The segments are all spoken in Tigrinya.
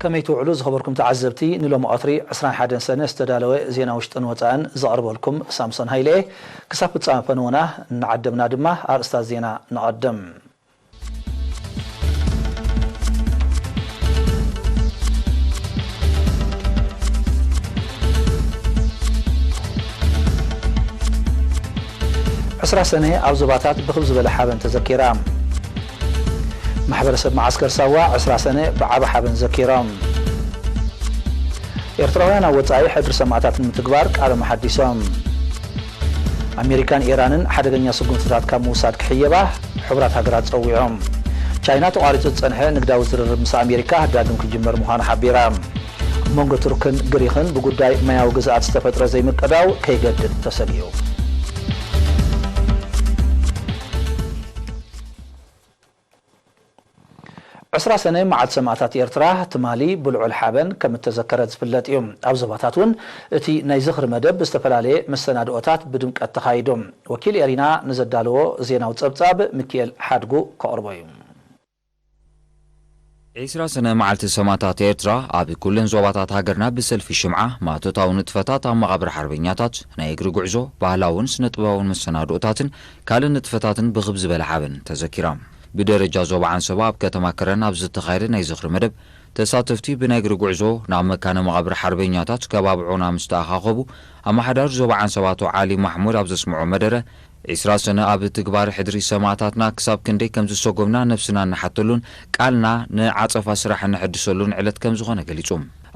ከመይ ትውዕሉ ዝኸበርኩም ተዓዘብቲ? ንሎሚ ቀትሪ ዕስራን ሓደን ሰነ ዝተዳለወ ዜና ውሽጥን ወጻእን ዘቕርበልኩም ሳምሶን ሃይለ እየ። ክሳብ ፍጻመ ፈነወና እናዓደምና ድማ ኣርእስታት ዜና ነቐድም። ዕስራ ሰነ ኣብ ዞባታት ብኽብ ዝበለ ሓበን ተዘኪራ። ማሕበረሰብ መዓስከር ሳዋ ዕስራ ሰነ ብዓቢ ሓበን ዘኪሮም። ኤርትራውያን ኣብ ወጻኢ ሕድሪ ሰማእታት ንምትግባር ቃሎም ኣሓዲሶም። ኣሜሪካን ኢራንን ሓደገኛ ስጉምትታት ካብ ምውሳድ ክሕየባ ሕቡራት ሃገራት ጸዊዖም። ቻይና ተቋሪጹ ዝጸንሐ ንግዳዊ ዝርርብ ምስ ኣሜሪካ ዳግም ክጅመር ምዃኑ ሓቢራ። ኣብ መንጎ ቱርክን ግሪኽን ብጉዳይ ማያዊ ግዝኣት ዝተፈጥረ ዘይምቅዳው ከይገድድ ተሰጊኡ። ዕስራ ሰነ መዓልቲ ሰማእታት ኤርትራ ትማሊ ብልዑል ሓበን ከም እተዘከረ ዝፍለጥ እዩ። ኣብ ዞባታት እውን እቲ ናይ ዝኽሪ መደብ ብዝተፈላለየ መሰናድኦታት ብድምቀት ተኻይዱ። ወኪል ኤሪና ንዘዳለዎ ዜናዊ ጸብጻብ ሚኪኤል ሓድጉ ከቕርቦ እዩ። ዕስራ ሰነ መዓልቲ ሰማእታት ኤርትራ ኣብ ኩለን ዞባታት ሃገርና ብሰልፊ ሽምዓ፣ ማቶታዊ ንጥፈታት ኣብ መቓብር ሓርበኛታት፣ ናይ እግሪ ጉዕዞ፣ ባህላውን ስነ ጥበባውን መሰናድኦታትን ካልእ ንጥፈታትን ብኽብ ዝበለ ሓበን ተዘኪራ። ብደረጃ ዞባ ዓንሰባ ኣብ ከተማ ከረን ኣብ ዝተኻየደ ናይ ዝኽሪ መደብ፣ ተሳተፍቲ ብናይ እግሪ ጉዕዞ ናብ መካነ መቓብር ሓርበኛታት ከባቢ ዖና ምስ ተኣኻኸቡ፣ ኣመሓዳሪ ዞባ ዓንሰባ ኣቶ ዓሊ ማሕሙድ ኣብ ዘስምዖ መደረ፣ ዕስራ ሰነ ኣብ ትግባር ሕድሪ ሰማእታትና ክሳብ ክንደይ ከም ዝሰጎምና ነብስና እንሓተሉን ቃልና ንዓጸፋ ስራሕ እነሐድሰሉን ዕለት ከም ዝኾነ ገሊጹ።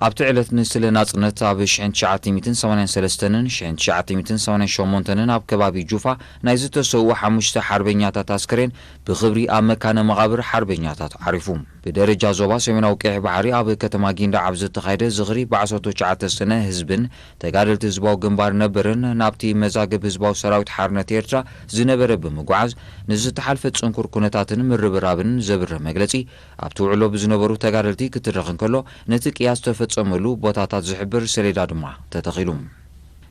ኣብቲ ዕለት ንስለ ናጽነት ኣብ ሽሕን ትሽዓተ ሚእትን ሰማንያን ሰለስተን ሽሕን ትሽዓተ ሚእትን ሰማንያን ሸሞንተን ኣብ ከባቢ ጁፋ ናይ ዝተሰውኡ ሓሙሽተ ሓርበኛታት ኣስከሬን ብኽብሪ ኣብ መካነ መቓብር ሓርበኛታት ዓሪፉ። ብደረጃ ዞባ ሰሜናዊ ቀይሕ ባሕሪ ኣብ ከተማ ጊንዳዕ ኣብ ዝተኻየደ ዝኽሪ ብዓሰርተ ትሽዓተ ሰነ ህዝብን ተጋደልቲ ህዝባዊ ግንባር ነበርን ናብቲ መዛግብ ህዝባዊ ሰራዊት ሓርነት ኤርትራ ዝነበረ ብምጉዓዝ ንዝተሓልፈ ጽንኩር ኩነታትን ምርብራብን ዘብርህ መግለጺ ኣብቲ ውዕሎ ብዝነበሩ ተጋደልቲ ክትረኽ እንከሎ፣ ነቲ ቅያ ዝተፈጸመሉ ቦታታት ዝሕብር ሰሌዳ ድማ ተተኺሉ።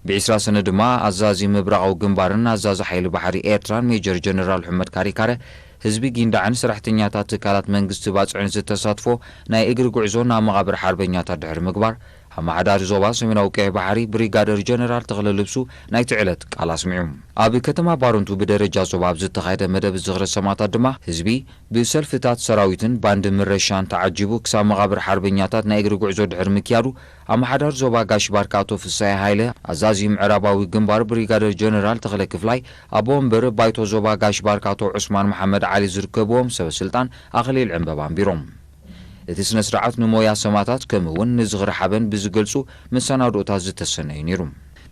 ብዕስራ ሰነ ድማ ኣዛዚ ምብራቓዊ ግንባርን ኣዛዚ ሓይሊ ባሕሪ ኤርትራን ሜጀር ጀነራል ሑመድ ካሪካረ ህዝቢ ጊንዳዕን ሰራሕተኛታት ትካላት መንግስቲ ባጽዕን ዝተሳትፎ ናይ እግሪ ጉዕዞ ናብ መቓብር ሓርበኛታት ድሕሪ ምግባር፣ ኣመሓዳሪ ዞባ ሰሜናዊ ቀይሕ ባሕሪ ብሪጋደር ጀነራል ተኽለ ልብሱ ናይቲ ዕለት ቃል ኣስሚዑ። ኣብ ከተማ ባረንቱ ብደረጃ ዞባ ኣብ ዝተኻየደ መደብ ዝኽሪ ሰማእታት ድማ ህዝቢ ብሰልፍታት ሰራዊትን ባንድ ምረሻን ተዓጂቡ ክሳብ መቓብር ሓርበኛታት ናይ እግሪ ጉዕዞ ድሕሪ ምክያዱ፣ ኣመሓዳሪ ዞባ ጋሽ ባርካ ኣቶ ፍሳይ ሃይለ፣ ኣዛዚ ምዕራባዊ ግንባር ብሪጋደር ጀነራል ተኽለ ክፍላይ፣ ኣቦ ወንበር ባይቶ ዞባ ጋሽ ባርካ ኣቶ ዑስማን መሓመድ ዓሊ ዝርከብዎም ሰበ ስልጣን ኣኽሊል ዕምበባ ኣንቢሮም። እቲ ስነ ስርዓት ንሞያ ሰማእታት ከምኡ እውን ንዝኽሪ ሓበን ብዝገልጹ መሰናድኦታት ዝተሰነዩ ነይሩ።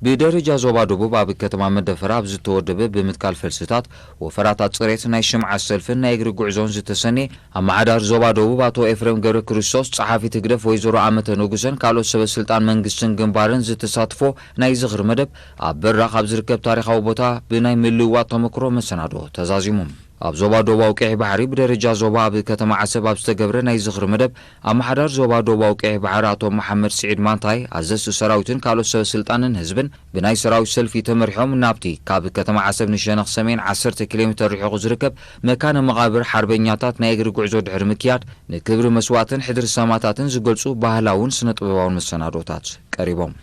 ብደረጃ ዞባ ደቡብ ኣብ ከተማ መደፈራ ኣብ ዝተወደበ ብምትካል ፈልስታት ወፈራታት ጽሬት ናይ ሽምዓ ሰልፍን ናይ እግሪ ጉዕዞን ዝተሰነየ ኣመሓዳሪ ዞባ ደቡብ ኣቶ ኤፍሬም ገብረ ክርስቶስ፣ ጸሓፊት ህግደፍ ወይዘሮ ኣመተ ንጉሰን ካልኦት ሰበ ስልጣን መንግስትን ግንባርን ዝተሳትፎ ናይ ዝኽሪ መደብ ኣብ በራኽ ኣብ ዝርከብ ታሪኻዊ ቦታ ብናይ ምልውዋጥ ተመክሮ መሰናድኦ ተዛዚሙ። ኣብ ዞባ ደቡባዊ ቀይሕ ባሕሪ ብደረጃ ዞባ ኣብ ከተማ ዓሰብ ኣብ ዝተገብረ ናይ ዝኽሪ መደብ ኣመሓዳሪ ዞባ ደቡባዊ ቀይሕ ባሕሪ ኣቶ መሓመድ ስዒድ ማንታይ፣ ኣዘዝቲ ሰራዊትን ካልኦት ሰበ ስልጣንን ህዝብን ብናይ ሰራዊት ሰልፊ ተመሪሖም ናብቲ ካብ ከተማ ዓሰብ ንሸነኽ ሰሜን ዓሰርተ ኪሎ ሜትር ርሒቑ ዝርከብ መካነ መቓብር ሓርበኛታት ናይ እግሪ ጉዕዞ ድሕሪ ምክያድ፣ ንክብሪ መስዋእትን ሕድሪ ሰማእታትን ዝገልጹ ባህላውን ስነ ጥበባውን መሰናድኦታት ቀሪቦም።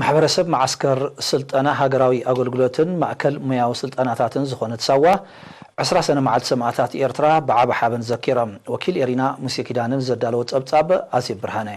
ማሕበረሰብ መዓስከር ስልጠና ሃገራዊ ኣገልግሎትን ማእከል ሙያዊ ስልጠናታትን ዝኾነት ሳዋ፣ ዕስራ ሰነ መዓልቲ ሰማእታት ኤርትራ ብዓቢ ሓበን ዘኪሮም። ወኪል ኤሪና ሙሴ ኪዳነ ንዘዳለዎ ጸብጻብ ኣዜብ ብርሃነ።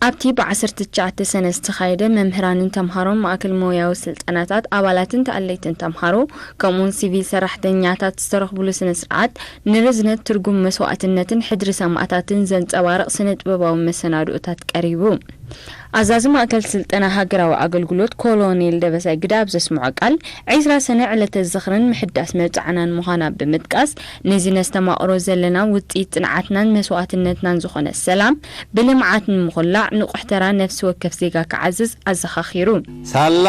ኣብቲ ብ ዓሰርተ ትሽዓተ ሰነ ዝተኻየደ መምህራንን ተምሃሮን ማእከል ሞያዊ ስልጠናታት ኣባላትን ተኣለይትን ተምሃሮ ከምኡውን ሲቪል ሰራሕተኛታት ዝተረኽብሉ ስነ ስርዓት ንርዝነት ትርጉም መስዋእትነትን ሕድሪ ሰማእታትን ዘንጸባርቕ ስነ ጥበባዊ መሰናድኦታት ቀሪቡ። ኣዛዚ ማእከል ስልጠና ሃገራዊ ኣገልግሎት ኮሎኔል ደበሳይ ግደ ኣብ ዘስምዖ ቃል፣ ዒስራ ሰነ ዕለተ ዝኽርን ምሕዳስ መብጽዓናን ምዃና ብምጥቃስ፣ ነዚ ነስተማቕሮ ዘለና ውጽኢት ጽንዓትናን መስዋእትነትናን ዝኾነ ሰላም ብልምዓት ንምኹላዕ ንቑሕ ተራ ነፍሲ ወከፍ ዜጋ ክዓዝዝ ኣዘኻኺሩ። ሳላ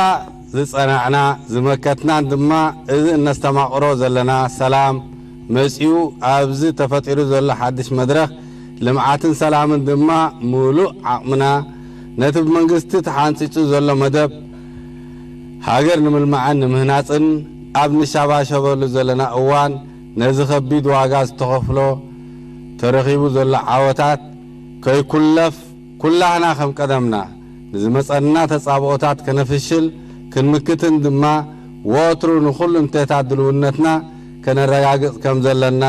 ዝጸናዕና ዝመከትናን ድማ እዚ እነስተማቕሮ ዘለና ሰላም መጺኡ ኣብዚ ተፈጢሩ ዘሎ ሓድሽ መድረኽ ልምዓትን ሰላምን ድማ ምሉእ ዓቕምና ነቲ ብመንግስቲ ተሓንጺጹ ዘሎ መደብ ሃገር ንምልማዕን ንምህናጽን ኣብ ንሻባሸበሉ ዘለና እዋን ነዚ ከቢድ ዋጋ ዝተኸፍሎ ተረኺቡ ዘሎ ዓወታት ከይኩለፍ ኩላህና ከም ቀደምና ንዝመጸና ተጻብኦታት ከነፍሽል ክንምክትን ድማ ወትሩ ንኹሉ እንተታት ድልውነትና ከነረጋግጽ ከም ዘለና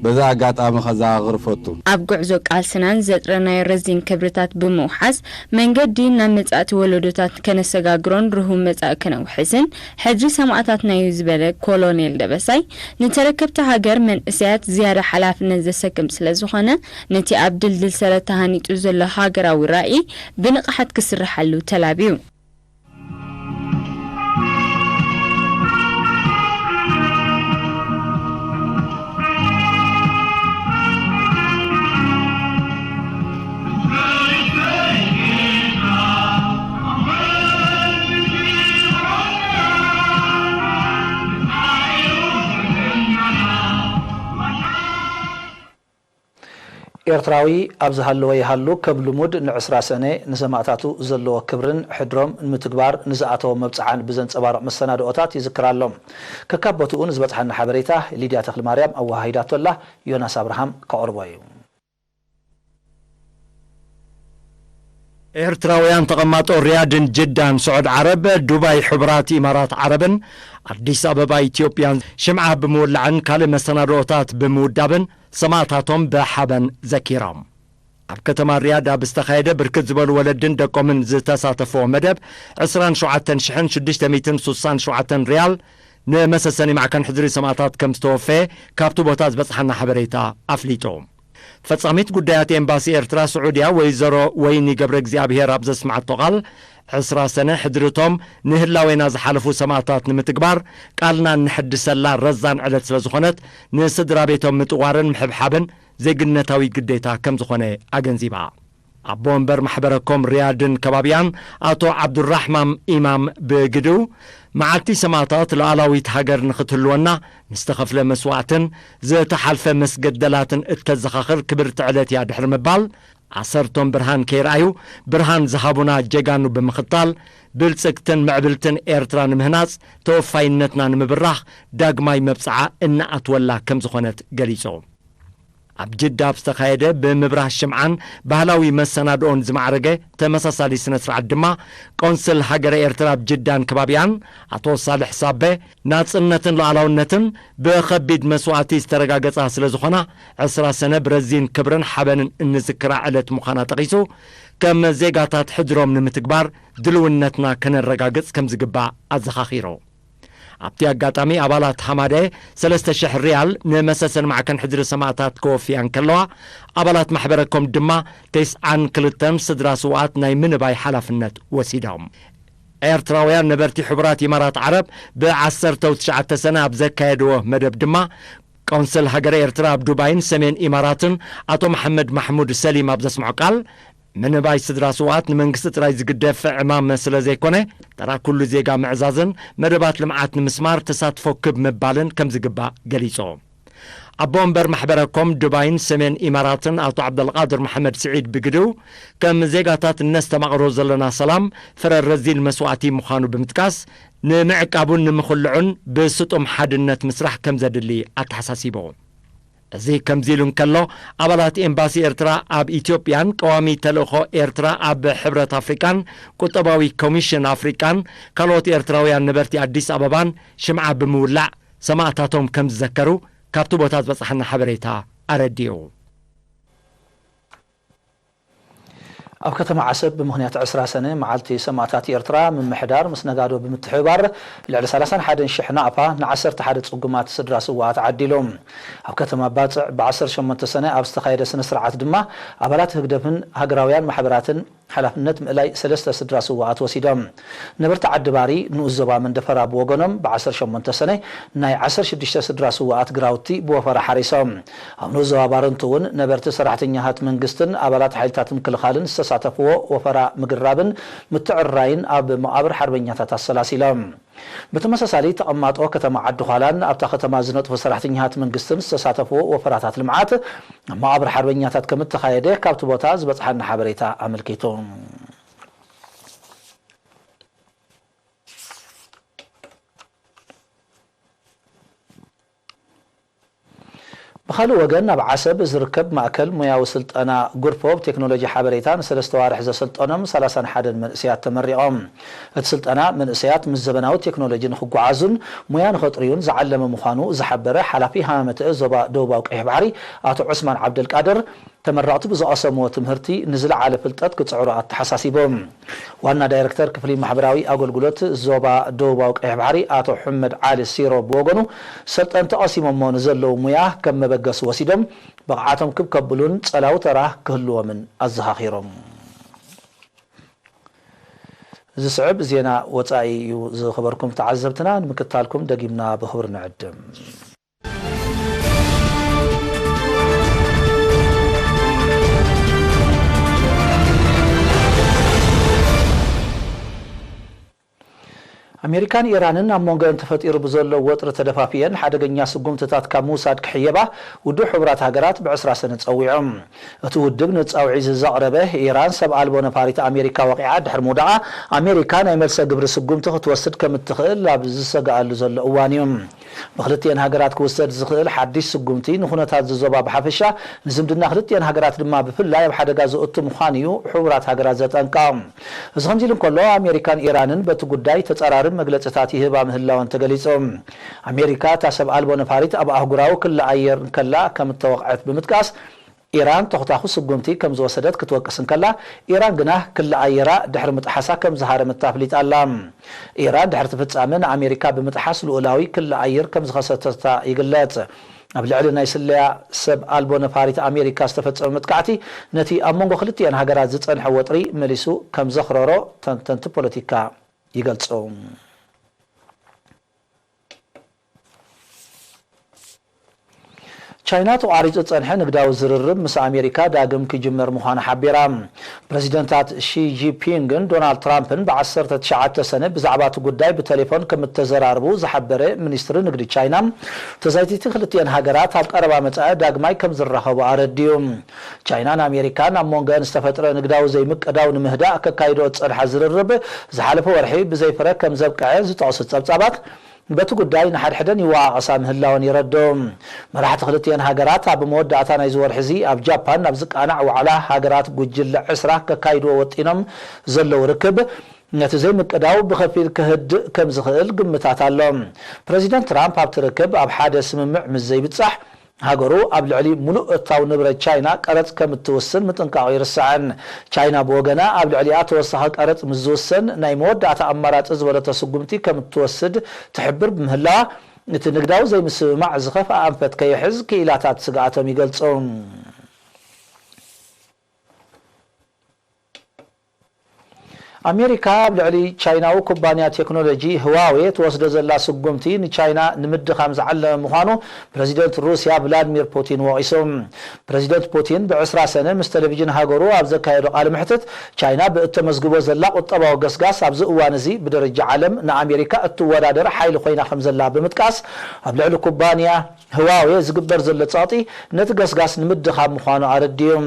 በዚ ኣጋጣሚ ከዘኻኽር እፈቱ። ኣብ ጉዕዞ ቃልስናን ዘጥረናዮ ረዚን ክብርታት ብምውሓስ መንገዲ ናብ መጻእቲ ወለዶታት ከነሰጋግሮን ርሁም መጻኢ ከነውሕስን ሕድሪ ሰማእታትና እዩ ዝበለ ኮሎኔል ደበሳይ፣ ንተረከብቲ ሃገር መንእሰያት ዝያዳ ሓላፍነት ዘሰክም ስለ ዝኾነ፣ ነቲ ኣብ ድልድል ሰረት ተሃኒጹ ዘሎ ሃገራዊ ራእይ ብንቕሓት ክስርሓሉ ተላብዩ። ኤርትራዊ ኣብ ዝሃለወ ይሃሉ፣ ከም ልሙድ ንዕስራ ሰነ ንሰማእታቱ ዘለዎ ክብርን ሕድሮም ንምትግባር ንዝኣተዎ መብጽዓን ብዘንጸባርቕ መሰናድኦታት ይዝክር ኣሎ። ከካብ ቦትኡ ንዝበጽሓና ሓበሬታ ሊድያ ተኽለማርያም ኣወሃሂዳቶ ኣላ። ዮናስ ኣብርሃም ከቕርቦ እዩ። ኤርትራውያን ተቐማጦ ሪያድን ጅዳን ስዑድ ዓረብ፣ ዱባይ ሕቡራት ኢማራት ዓረብን ኣዲስ ኣበባ ኢትዮጵያን ሽምዓ ብምውላዕን ካልእ መሰናድኦታት ብምውዳብን ሰማእታቶም ብሓበን ዘኪሮም። ኣብ ከተማ ሪያድ ኣብ ዝተኻየደ ብርክት ዝበሉ ወለድን ደቆምን ዝተሳተፍዎ መደብ ዕስራን ሸውዓተን ሽሕን ሽዱሽተ ሚእትን ሱሳን ሸውዓተን ሪያል ንመሰሰኒ ማዕከን ሕድሪ ሰማእታት ከም ዝተወፈየ ካብቲ ቦታ ዝበጽሓና ሓበሬታ ኣፍሊጡ። ፈጻሚት ጉዳያት ኤምባሲ ኤርትራ ስዑድያ ወይዘሮ ወይኒ ገብረ እግዚኣብሄር ኣብ ዘስማዓቶ ቃል፣ ዕስራ ሰነ ሕድርቶም ንህላዌና ዝሓለፉ ሰማእታት ንምትግባር ቃልና እንሕድሰላ ረዛን ዕለት ስለ ዝኾነት፣ ንስድራ ቤቶም ምጥዋርን ምሕብሓብን ዜግነታዊ ግዴታ ከም ዝኾነ ኣገንዚባ። ኣቦ ወንበር ማሕበረ ኮም ሪያድን ከባቢያን ኣቶ ዓብዱራሕማን ኢማም ብግድኡ፣ መዓልቲ ሰማእታት ሉዓላዊት ሃገር ንኽትህልወና ንዝተኸፍለ መስዋእትን ዝተሓልፈ መስገደላትን እተዘኻኽር ክብርቲ ዕለት እያ ድሕሪ ምባል፣ ኣሰርቶም ብርሃን ከይረኣዩ ብርሃን ዝሃቡና ጀጋኑ ብምኽታል፣ ብልጽግትን ምዕብልትን ኤርትራ ንምህናጽ ተወፋይነትና ንምብራኽ ዳግማይ መብጽዓ እንኣትወላ ከም ዝኾነት ገሊጹ። ኣብ ጅዳ ኣብ ዝተኻየደ ብምብራህ ሽምዓን ባህላዊ መሰናድኦን ዝማዕረገ ተመሳሳሊ ስነ ስርዓት ድማ፣ ቆንስል ሃገረ ኤርትራ ኣብ ጅዳን ከባቢኣን ኣቶ ሳልሕ ሳቤ፣ ናጽነትን ሉዓላውነትን ብኸቢድ መስዋእቲ ዝተረጋገጻ ስለ ዝኾና፣ ዕስራ ሰነ ብረዚን ክብርን ሓበንን እንዝክራ ዕለት ምዃና ጠቒሱ፣ ከም ዜጋታት ሕድሮም ንምትግባር ድልውነትና ከነረጋግጽ ከም ዝግባእ ኣዘኻኺሩ። ኣብቲ ኣጋጣሚ ኣባላት ሃማደ ሰለስተ ሽሕ ሪያል ንመሰሰን ማዕከን ሕድሪ ሰማእታት ከወፍያ እንከለዋ፣ ኣባላት ማሕበረ ኮም ድማ ተስዓን ክልተን ስድራ ስውኣት ናይ ምንባይ ሓላፍነት ወሲዶም። ኤርትራውያን ነበርቲ ሕቡራት ኢማራት ዓረብ ብዓሰርተው ትሽዓተ ሰነ ኣብ ዘካየድዎ መደብ ድማ፣ ቆንስል ሃገረ ኤርትራ ኣብ ዱባይን ሰሜን ኢማራትን ኣቶ መሓመድ ማሕሙድ ሰሊም ኣብ ዘስምዖ ቃል፣ ምንባይ ስድራ ስውኣት ንመንግስቲ ጥራይ ዝግደፍ ዕማም ስለ ዘይኮነ፣ ተራ ኩሉ ዜጋ ምዕዛዝን መደባት ልምዓት ንምስማር ተሳትፎ ክብ ምባልን ከም ዝግባእ ገሊጹ። ኣቦ ወንበር ማሕበረ ኮም ዱባይን ሰሜን ኢማራትን ኣቶ ዓብደልቃድር መሓመድ ስዒድ ብግድኡ፣ ከም ዜጋታት እነስተማቕሮ ዘለና ሰላም ፍረ ረዚን መስዋእቲ ምዃኑ ብምጥቃስ፣ ንምዕቃቡን ንምኽልዑን ብስጡም ሓድነት ምስራሕ ከም ዘድሊ ኣተሓሳሲቡ። እዚ ከምዚ ኢሉ እንከሎ፣ ኣባላት ኤምባሲ ኤርትራ ኣብ ኢትዮጵያን ቀዋሚ ተልእኾ ኤርትራ ኣብ ሕብረት ኣፍሪቃን ቁጠባዊ ኮሚሽን ኣፍሪቃን ካልኦት ኤርትራውያን ነበርቲ ኣዲስ ኣበባን ሽምዓ ብምውላዕ ሰማእታቶም ከም ዝዘከሩ ካብቲ ቦታ ዝበጽሓና ሓበሬታ ኣረዲኡ። ኣብ ከተማ ዓሰብ ብምኽንያት ዕስራ ሰነ መዓልቲ ሰማእታት ኤርትራ ምምሕዳር ምስ ነጋዶ ብምትሕብባር ልዕሊ ሰላሳን ሓደን ሽሕ ናቕፋ ንዓሰርተ ሓደ ጽጉማት ስድራ ስውኣት ዓዲሉ። ኣብ ከተማ ባጽዕ ብዓሰርተ ሸሞንተ ሰነ ኣብ ዝተኻየደ ስነ ስርዓት ድማ ኣባላት ህግደፍን ሃገራውያን ማሕበራትን ሓላፍነት ምእላይ ሰለስተ ስድራ ስውኣት ወሲዶም። ነበርቲ ዓዲ ባሪ ንኡስ ዞባ መንደፈራ ብወገኖም ብዓሰርተ ሸሞንተ ሰነ ናይ ዓሰርተ ሽዱሽተ ስድራ ስውኣት ግራውቲ ብወፈራ ሓሪሶም። ኣብ ንኡስ ዞባ ባረንቱ እውን ነበርቲ ሰራሕተኛታት መንግስትን ኣባላት ሓይልታት ምክልኻልን ዝተሳተፍዎ ወፈራ ምግራብን ምትዕርራይን ኣብ መቓብር ሓርበኛታት ኣሰላሲሎም። ብተመሳሳሊ ተቐማጦ ከተማ ዓዲ ዃላን ኣብታ ከተማ ዝነጥፉ ሰራሕተኛታት መንግስትን ዝተሳተፍዎ ወፈራታት ልምዓት ኣብ መቓብር ሓርበኛታት ከም እተኻየደ ካብቲ ቦታ ዝበጽሓና ሓበሬታ ኣመልኪቱ። ብኻልእ ወገን ኣብ ዓሰብ ዝርከብ ማእከል ሞያዊ ስልጠና ጉርፎ ብቴክኖሎጂ ሓበሬታ ንሰለስተ ዋርሕ ዘሰልጠኖም ሰላሳን ሓደን መንእሰያት ተመሪቖም። እቲ ስልጠና መንእሰያት ምስ ዘበናዊ ቴክኖሎጂ ንክጓዓዙን ሞያ ንኸጥርዩን ዝዓለመ ምዃኑ ዝሓበረ ሓላፊ ሃማመተ ዞባ ደቡባዊ ቀይሕ ባሕሪ ኣቶ ዑስማን ዓብደልቃድር ተመረቕቲ ብዝቐሰምዎ ትምህርቲ ንዝለዓለ ፍልጠት ክጽዕሩ ኣተሓሳሲቦም። ዋና ዳይረክተር ክፍሊ ማሕበራዊ ኣገልግሎት ዞባ ደቡባዊ ቀይሕ ባሕሪ ኣቶ ሕመድ ዓሊ ሲሮ ብወገኑ ሰልጠንቲ ቀሲሞሞ ንዘለዉ ሙያ ከም መበገሲ ወሲዶም ብቕዓቶም ክብ ከብሉን ጸላዊ ተራ ክህልዎምን ኣዘኻኺሮም። ዝስዕብ ዜና ወጻኢ እዩ። ዝኸበርኩም ተዓዘብትና ንምክታልኩም ደጊምና ብኽብሪ ንዕድም። ኣሜሪካን ኢራንን ኣብ መንጎአን ተፈጢሩ ብዘሎ ወጥሪ ተደፋፊአን ሓደገኛ ስጉምትታት ካብ ምውሳድ ክሕየባ ውድብ ሕቡራት ሃገራት ብዕስራ ሰነ ጸዊዖም። እቲ ውድብ ንጻውዒት ዘቕረበ ኢራን ሰብ ኣልቦ ነፋሪት ኣሜሪካ ወቒዓ ድሕሪ ምውዳቓ ኣሜሪካ ናይ መልሰ ግብሪ ስጉምቲ ክትወስድ ከም እትኽእል ኣብ ዝሰግኣሉ ዘሎ እዋን እዩ። ብክልቲኤን ሃገራት ክውሰድ ዝኽእል ሓድሽ ስጉምቲ ንኩነታት ዝዞባ ብሓፈሻ ንዝምድና ክልቲኤን ሃገራት ድማ ብፍላይ ኣብ ሓደጋ ዘእቱ ምዃኑ እዩ ሕቡራት ሃገራት ዘጠንቀቕ። እዚ ከምዚ ኢሉ እንከሎ ኣሜሪካን ኢራንን በቲ ጉዳይ ተጻራሪ መግለጽታት ይህባ ምህላወን ተገሊጹ። ኣሜሪካ እታ ሰብ ኣልቦ ነፋሪት ኣብ ኣህጉራዊ ክሊ ኣየር እንከላ ከም እተወቕዐት ብምጥቃስ ኢራን ተኹታኹ ስጉምቲ ከም ዝወሰደት ክትወቅስ እንከላ ኢራን ግና ክሊ ኣየራ ድሕሪ ምጥሓሳ ከም ዝሃረመታ ኣፍሊጣ ኣላ። ኢራን ድሕርቲ ፍጻመ ንኣሜሪካ ብምጥሓስ ልኡላዊ ክሊ ኣየር ከም ዝኸሰተታ ይግለጽ። ኣብ ልዕሊ ናይ ስለያ ሰብ ኣልቦ ነፋሪት ኣሜሪካ ዝተፈጸመ መጥቃዕቲ ነቲ ኣብ መንጎ ክልቲኤን ሃገራት ዝጸንሐ ወጥሪ መሊሱ ከም ዘኽረሮ ተንተንቲ ፖለቲካ ይገልጹ። ቻይና ተቋሪጹ ዝጸንሐ ንግዳዊ ዝርርብ ምስ ኣሜሪካ ዳግም ክጅመር ምዃኑ ሓቢራ። ፕረዚደንታት ሺ ጂንፒንግን ዶናልድ ትራምፕን ብዓሰርተ ትሽዓተ ሰነ ብዛዕባ እቲ ጉዳይ ብቴሌፎን ከም እተዘራርቡ ዝሓበረ ሚኒስትሪ ንግዲ ቻይና፣ ተዛይቲቲ ክልቲኤን ሃገራት ኣብ ቀረባ መጻኢ ዳግማይ ከም ዝራኸቡ ኣረድዩ። ቻይናን ኣሜሪካን ኣብ መንጎአን ዝተፈጥረ ንግዳዊ ዘይምቅዳው ንምህዳእ ከካይዶ ዝጸንሓ ዝርርብ ዝሓለፈ ወርሒ ብዘይፍረ ከም ዘብቅዐ ዝጠቕሱ ጸብጻባት፣ በቲ ጉዳይ ንሓድሕደን ይወቓቐሳ ምህላወን የረድኡ። መራሕቲ ክልቲኤን ሃገራት ኣብ መወዳእታ ናይዚ ወርሒ እዚ ኣብ ጃፓን ናብ ዝቃናዕ ዋዕላ ሃገራት ጉጅለ ዕስራ ከካይድዎ ወጢኖም ዘለዉ ርክብ፣ ነቲ ዘይምቅዳው ብኸፊል ከህድእ ከም ዝኽእል ግምታት ኣሎ። ፕረዚደንት ትራምፕ ኣብቲ ርክብ ኣብ ሓደ ስምምዕ ምስ ዘይብጻሕ፣ ሃገሩ ኣብ ልዕሊ ሙሉእ እታው ንብረት ቻይና ቀረጽ ከም እትውስን ምጥንቃቑ ይርስዕን። ቻይና ብወገና ኣብ ልዕሊኣ ተወሳኺ ቀረጽ ምስ ዝውሰን ናይ መወዳእታ ኣማራጺ ዝበለቶ ስጉምቲ ከም እትወስድ ትሕብር ብምህላዋ፣ እቲ ንግዳዊ ዘይምስምማዕ ዝኸፍኣ ኣንፈት ከይሕዝ ክኢላታት ስግኣቶም ይገልጹ። ኣሜሪካ ኣብ ልዕሊ ቻይናዊ ኩባንያ ቴክኖሎጂ ህዋዌ ትወስዶ ዘላ ስጉምቲ ንቻይና ንምድኻም ዝዓለመ ምዃኑ ፕረዚደንት ሩስያ ቭላድሚር ፑቲን ወቒሱ። ፕረዚደንት ፑቲን ብዕስራ ሰነ ምስ ቴሌቪዥን ሃገሩ ኣብ ዘካየዶ ቃለ መሕትት፣ ቻይና ብእተመዝግቦ ዘላ ቁጠባዊ ገስጋስ ኣብዚ እዋን እዚ ብደረጃ ዓለም ንኣሜሪካ እትወዳደር ሓይሊ ኮይና ከም ዘላ ብምጥቃስ፣ ኣብ ልዕሊ ኩባንያ ህዋዌ ዝግበር ዘሎ ጸቕጢ ነቲ ገስጋስ ንምድኻም ምዃኑ ኣረዲኡ።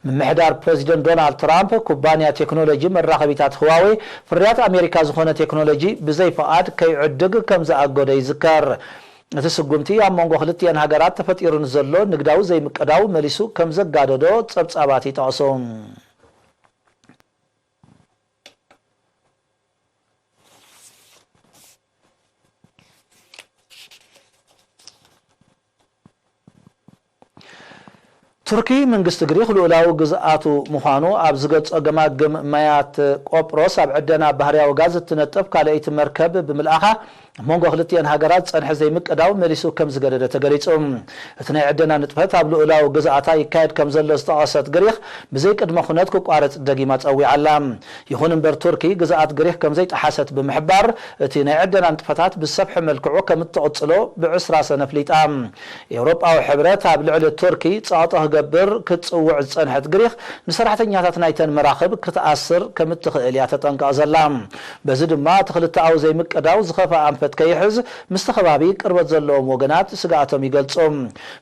ምምሕዳር ፕረዚደንት ዶናልድ ትራምፕ ኩባንያ ቴክኖሎጂ መራኸቢታት ህዋዌ ፍርያት ኣሜሪካ ዝኾነ ቴክኖሎጂ ብዘይ ፍቓድ ከይዕድግ ከም ዝኣገዶ ይዝከር። እቲ ስጉምቲ ኣብ መንጎ ክልቲኤን ሃገራት ተፈጢሩ ንዘሎ ንግዳዊ ዘይምቅዳው መሊሱ ከም ዘጋደዶ ጸብጻባት ይጠቕሱ። ቱርኪ፣ መንግስቲ ግሪኽ ልኡላዊ ግዝኣቱ ምዃኑ ኣብ ዝገልጾ ገማግም ማያት ቆጵሮስ፣ ኣብ ዕደና ባህርያዊ ጋዝ እትነጥፍ ካልኣይቲ መርከብ ብምልኣኻ፣ ኣብ መንጎ ክልቲኤን ሃገራት ዝጸንሐ ዘይምቅዳው መሊሱ ከም ዝገደደ ተገሊጹ። እቲ ናይ ዕደና ንጥፈት ኣብ ልኡላዊ ግዝኣታ ይካየድ ከም ዘሎ ዝጠቐሰት ግሪኽ፣ ብዘይ ቅድመ ኩነት ክቋረጽ ደጊማ ጸዊዓ ኣላ። ይኹን እምበር፣ ቱርኪ ግዝኣት ግሪኽ ከም ዘይጠሓሰት ብምሕባር፣ እቲ ናይ ዕደና ንጥፈታት ብዝሰፍሐ መልክዑ ከም እትቕጽሎ ብዕስራ ሰነ ኣፍሊጣ። ኤውሮጳዊ ሕብረት ኣብ ልዕሊ ቱርኪ ጸቕጢ ክገብር ክትጽውዕ ዝጸንሐት ግሪኽ፣ ንሰራሕተኛታት ናይተን መራኽብ ክትኣስር ከም እትኽእል እያ ተጠንቀቕ ዘላ። በዚ ድማ፣ እቲ ክልተኣዊ ዘይምቅዳው ዝኸፍኣ ኣንፈት ከይሕዝ፣ ምስቲ ከባቢ ቅርበት ዘለዎም ወገናት ስግኣቶም ይገልጹ።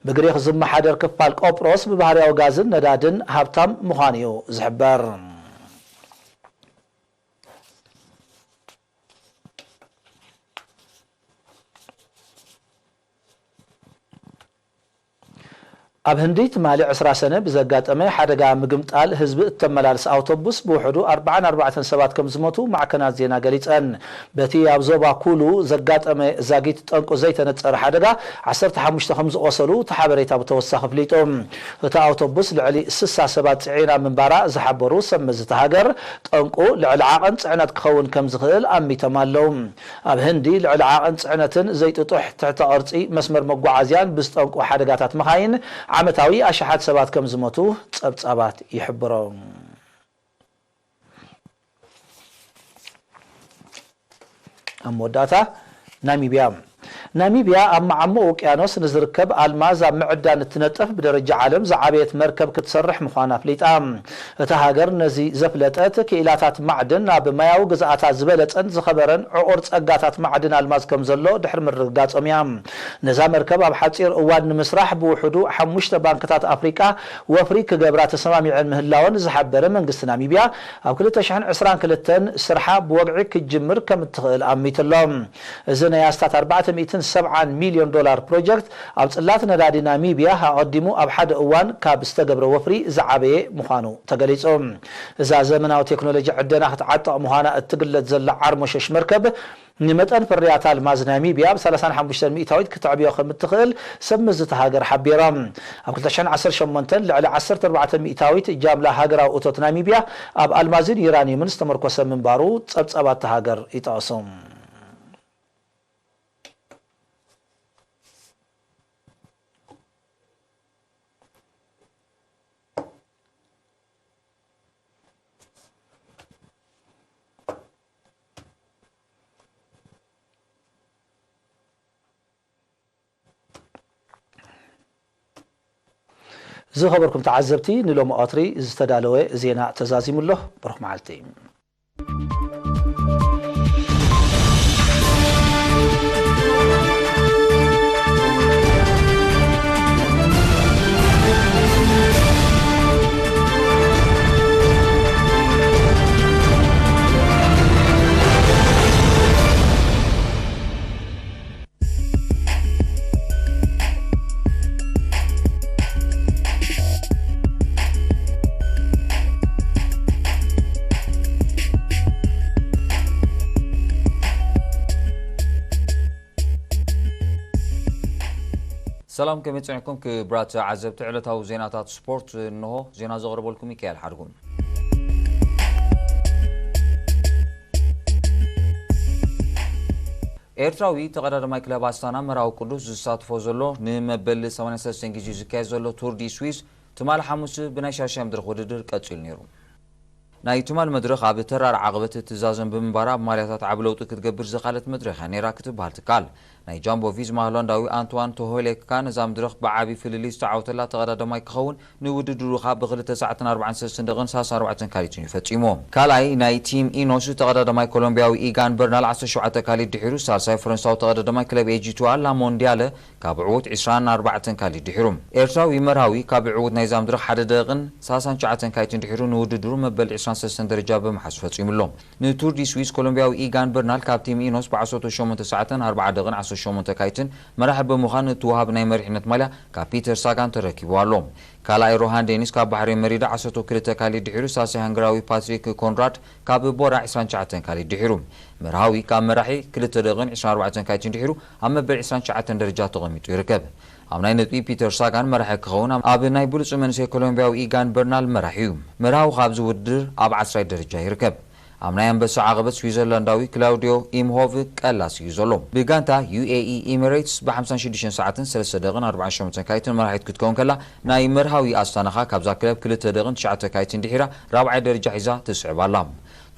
ብግሪኽ ዝመሓደር ክፋል ቆጵሮስ ብባህርያዊ ጋዝን ነዳድን ሃብታም ምዃኑ እዩ ዝሕበር። ኣብ ህንዲ ትማሊ ዕስራ ሰነ ብዘጋጠመ ሓደጋ ምግምጣል ህዝቢ እተመላልስ ኣውቶቡስ ብውሕዱ ኣርብዓን ኣርባዕተን ሰባት ከም ዝሞቱ ማዕከናት ዜና ገሊጸን። በቲ ኣብ ዞባ ኩሉ ዘጋጠመ ዛጊት ጠንቁ ዘይተነጸረ ሓደጋ ዓሰርተ ሓሙሽተ ከም ዝቖሰሉ እቲ ሓበሬታ ብተወሳኺ ኣፍሊጡ። እታ ኣውቶቡስ ልዕሊ ስሳ ሰባት ጽዒና ምንባራ ዝሓበሩ ሰብ መዚ እታ ሃገር፣ ጠንቁ ልዕሊ ዓቐን ጽዕነት ክኸውን ከም ዝኽእል ኣሚቶም ኣለዉ። ኣብ ህንዲ ልዕሊ ዓቐን ጽዕነትን ዘይጥጡሕ ትሕተ ቅርጺ መስመር መጓዓዝያን ብዝጠንቁ ሓደጋታት መኻይን ዓመታዊ ኣሽሓት ሰባት ከም ዝሞቱ ጸብጻባት ይሕብሮ። ኣብ መወዳእታ፣ ናሚብያ። ናሚብያ ኣብ መዓሙቕ ውቅያኖስ ንዝርከብ ኣልማዝ ኣብ ምዕዳን እትነጥፍ፣ ብደረጃ ዓለም ዝዓበየት መርከብ ክትሰርሕ ምዃና ኣፍሊጣ። እታ ሃገር ነዚ ዘፍለጠት፣ ክኢላታት ማዕድን ኣብ ማያዊ ግዝኣታ ዝበለጸን ዝኸበረን ዕቑር ጸጋታት ማዕድን ኣልማዝ ከም ዘሎ ድሕሪ ምርግጋጾም እያ። ነዛ መርከብ ኣብ ሓጺር እዋን ንምስራሕ ብውሕዱ ሓሙሽተ ባንክታት ኣፍሪቃ ወፍሪ ክገብራ ተሰማሚዐን ምህላወን ዝሓበረ መንግስቲ ናሚብያ፣ ኣብ ክልተ ሽሕን ዕስራን ክልተን ስርሓ ብወግዒ ክትጅምር ከም እትኽእል ኣሚቱ ኣሎ። እዚ ናይ ኣስታት ኣርባዕተ ሚእትን ሰብዓን ሚልዮን ዶላር ፕሮጀክት፣ ኣብ ጽላት ነዳዲ ናሚብያ ኣቐዲሙ ኣብ ሓደ እዋን ካብ ዝተገብረ ወፍሪ ዝዓበየ ምዃኑ ተገሊጹ። እዛ ዘመናዊ ቴክኖሎጂ ዕደና ክትዓጥቕ ምዃና እትግለጽ ዘላ ዓርሞሸሽ መርከብ፣ ንመጠን ፍርያት ኣልማዝ ናሚብያ ብ ሰላሳን ሓሙሽተን ሚእታዊት ክተዕብዮ ከም እትኽእል ሰብ መዚ እታ ሃገር ሓቢሮም። ኣብ ክልተ ሽሕን ዓሰርተ ሸሞንተን ልዕሊ ዓሰርተ ኣርባዕተ ሚእታዊት ጃምላ ሃገራዊ እቶት ናሚብያ ኣብ ኣልማዝን ዩራንየምን ዝተመርኮሰ ምንባሩ ጸብጻባት እታ ሃገር ይጠቕሱ። ዝኸበርኩም ተዓዘብቲ፣ ንሎሚ ቀትሪ ዝተዳለወ ዜና ተዛዚሙ ኣሎ። ብሩኽ መዓልቲ። ሰላም፣ ከመይ ጸኒሕኩም ክቡራት ዓዘብቲ ዕለታዊ ዜናታት ስፖርት? እንሆ ዜና ዘቕርበልኩም ሚካኤል ሓድጉ። ኤርትራዊ ተቐዳዳማይ ክለብ ኣስታና መርሃዊ ቅዱስ ዝሳትፎ ዘሎ ንመበል ሰማንያን ሰለስተን ግዜ ዝካየድ ዘሎ ቱር ዲ ስዊዝ ትማሊ ሓሙስ ብናይ ሻሻይ መድረኽ ውድድር ቀጺሉ ነይሩ። ናይ ትማሊ መድረኽ ኣብ ተራር ዓቐበት ትዛዘም ብምንባራ ኣብ ማልያታት ዓቢ ለውጢ ክትገብር ዝኻለት መድረኽ እያ ነይራ ክትበሃል ትከኣል። ናይ ጃምቦ ቪዝማ ሆላንዳዊ ኣንትዋን ቶሆሌካ ነዛ መድረኽ ብዓቢ ፍልልይ ዝተዓወተላ ተቐዳዳማይ ክኸውን ንውድድሩ ካብ ብክልተ ሰዓትን ኣርባዕን ሰለስተን ደቂቕን ሰላሳን ኣርባዕተን ካሊትን እዩ ፈጺሙ። ካልኣይ ናይ ቲም ኢኖስ ተቐዳዳማይ ኮሎምቢያዊ ኢጋን በርናል ዓሰርተ ሸውዓተ ካሊት ድሒሩ፣ ሳልሳይ ፈረንሳዊ ተቐዳዳማይ ክለብ ኤጂቱዋ ላሞንዲያለ ካብ ዕዉት ዕስራን ኣርባዕተን ካሊት ድሒሩ። ኤርትራዊ መርሃዊ ካብ ዕዉት ናይዛ መድረኽ ሓደ ደቂቕን ሰላሳን ትሽዓተን ካሊትን ድሒሩ ንውድድሩ መበል ዕስራን ሰለስተን ደረጃ ብምሓዝ ፈጺሙ ኣሎ። ንቱር ዲ ስዊስ ኮሎምቢያዊ ኢጋን በርናል ካብ ቲም ኢኖስ ብዓሰርተ ሸሞንተ ሰዓትን ኣርባዓ ደቂቕን ዓሰርተ ሸሞንተ ካሊትን መራሒ ብምዃን እትወሃብ ናይ መሪሕነት ማልያ ካብ ፒተር ሳጋን ተረኪቡ ኣሎ። ካልኣይ ሮሃን ዴኒስ ካብ ባሕሬን መሪዳ ዓሰርተ ክልተ ካሊት ድሒሩ፣ ሳልሳይ ሃንገራዊ ፓትሪክ ኮንራድ ካብ ቦራ ዕስራን ትሽዓተን ካሊት ድሒሩ። መርሃዊ ካብ መራሒ ክልተ ደቂቕን ዕስራን ኣርባዕተን ካሊትን ድሒሩ ኣብ መበል ዕስራን ትሽዓተን ደረጃ ተቐሚጡ ይርከብ። ኣብ ናይ ነጥቢ ፒተር ሳጋን መራሒ ክኸውን፣ ኣብ ናይ ብሉጽ መንእሰይ ኮሎምቢያዊ ኢጋን በርናል መራሒ እዩ። መርሃዊ ካብዚ ውድድር ኣብ ዓስራይ ደረጃ ይርከብ። ኣብ ናይ ኣንበሳ ዓቐበት ስዊዘርላንዳዊ ክላውዲዮ ኢምሆቭ ቀላስ እዩ ዘሎ። ብጋንታ ዩ ኤ ኢ ኢሚሬትስ ብ ሓምሳን ሽዱሽተን ሰዓትን ሰለስተ ደቂቕን ኣርባዓን ሸሞንተን ካይትን መራሒት ክትከውን ከላ፣ ናይ መርሃዊ ኣስታናኻ ካብዛ ክለብ ክልተ ደቂቕን ትሽዓተ ካይትን ድሒራ ራብዓይ ደረጃ ሒዛ ትስዕብ ኣላ።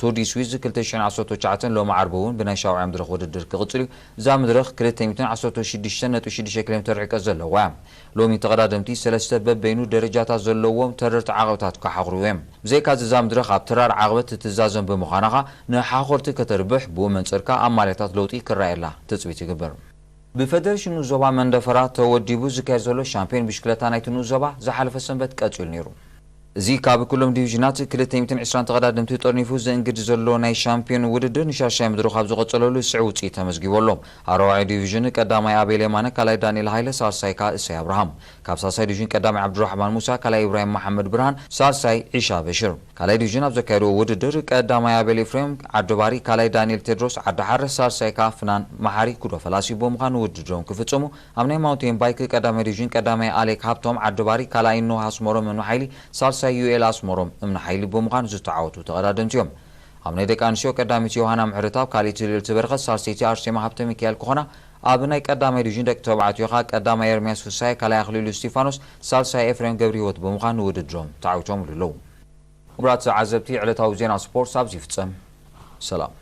ቱር ዲ ስዊዝ ክልተ ሽሕን ዓሰርተ ትሽዓተን ሎሚ ዓርቢ እውን ብናይ ሻውዓይ መድረኽ ውድድር ክቕጽል እዩ። እዛ መድረኽ ክልተ ሚእትን ዓሰርተ ሽዱሽተን ነጥቢ ሽዱሽተ ኪሎ ሜተር ርሕቀት ዘለዋ እያ። ሎሚ ተቐዳደምቲ ሰለስተ በበይኑ ደረጃታት ዘለዎም ተረርቲ ዓቐብታት ክሓኽሩ እዮም። ብዘይካዚ እዛ መድረኽ ኣብ ተራር ዓቐበት እትዛዘም ብምዃና ኸኣ ንሓኾርቲ ከተርብሕ፣ ብኡ መንጽር ከኣ ኣብ ማልያታት ለውጢ ክረኣየላ ትጽቢት ይግበር። ብፈደሬሽን ንኡስ ዞባ መንደፈራ ተወዲቡ ዝካየድ ዘሎ ሻምፒዮን ብሽክለታ ናይቲ ንኡስ ዞባ ዝሓለፈ ሰንበት ቀጺሉ ነይሩ። እዚ ካብ ኩሎም ዲቪዥናት ክልተ ሚእትን ዕስራን ተቐዳደምቲ ጠርኒፉ ዘእንግድ ዘሎ ናይ ሻምፒዮን ውድድር ንሻሻይ መድረኹ ኣብ ዝቐጸለሉ ስዕ ውጽኢት ተመዝጊቡ ኣሎ። ኣብ ራብዓይ ዲቪዥን ቀዳማይ ኣቤል የማነ፣ ካልኣይ ዳንኤል ሃይለ፣ ሳልሳይ ከኣ እሰይ ኣብርሃም። ካብ ሳልሳይ ዲቪዥን ቀዳማይ ዓብዱራሕማን ሙሳ፣ ካልኣይ ኢብራሂም መሓመድ ብርሃን፣ ሳልሳይ ዒሻ በሽር። ካልኣይ ዲቪዥን ኣብ ዘካየድዎ ውድድር ቀዳማይ ኣቤል ኤፍሬም ዓድባሪ፣ ካልኣይ ዳንኤል ቴድሮስ ዓዲ ሓረ፣ ሳልሳይ ከኣ ፍናን መሓሪ ኩዶ ፈላሲ ብምዃን ውድድሮም ክፍጽሙ፣ ኣብ ናይ ማውንቴን ባይክ ቀዳማይ ዲቪዥን ቀዳማይ ኣሌክ ሃብቶም ዓድባሪ፣ ካልኣይ ኖህ ኣስመሮም እምኒ ሓይሊ፣ ሳልሳይ ዩኤል ኣስመሮም እምኒ ሓይሊ ብምዃን ዝተዓወቱ ተቐዳደምቲ እዮም። ኣብ ናይ ደቂ ኣንስትዮ ቀዳሚት ዮሃና ምሕረተኣብ፣ ካልኣይቲ ልዕልቲ በረኸት፣ ሳልሰይቲ ኣርሴማ ሃብተ ሚካኤል ክኾና፣ ኣብ ናይ ቀዳማይ ዲቪዥን ደቂ ተባዕትዮ ኸኣ ቀዳማይ ኤርምያስ ፍሳይ፣ ካልኣይ ኣኽሊሉ እስቲፋኖስ፣ ሳልሳይ ኤፍሬም ገብረህይወት ብምዃን ንውድድሮም ተዓዊቶምሉ ኣለዉ። ክቡራት ተዓዘብቲ፣ ዕለታዊ ዜና ስፖርት ኣብዚ ይፍጸም። ሰላም።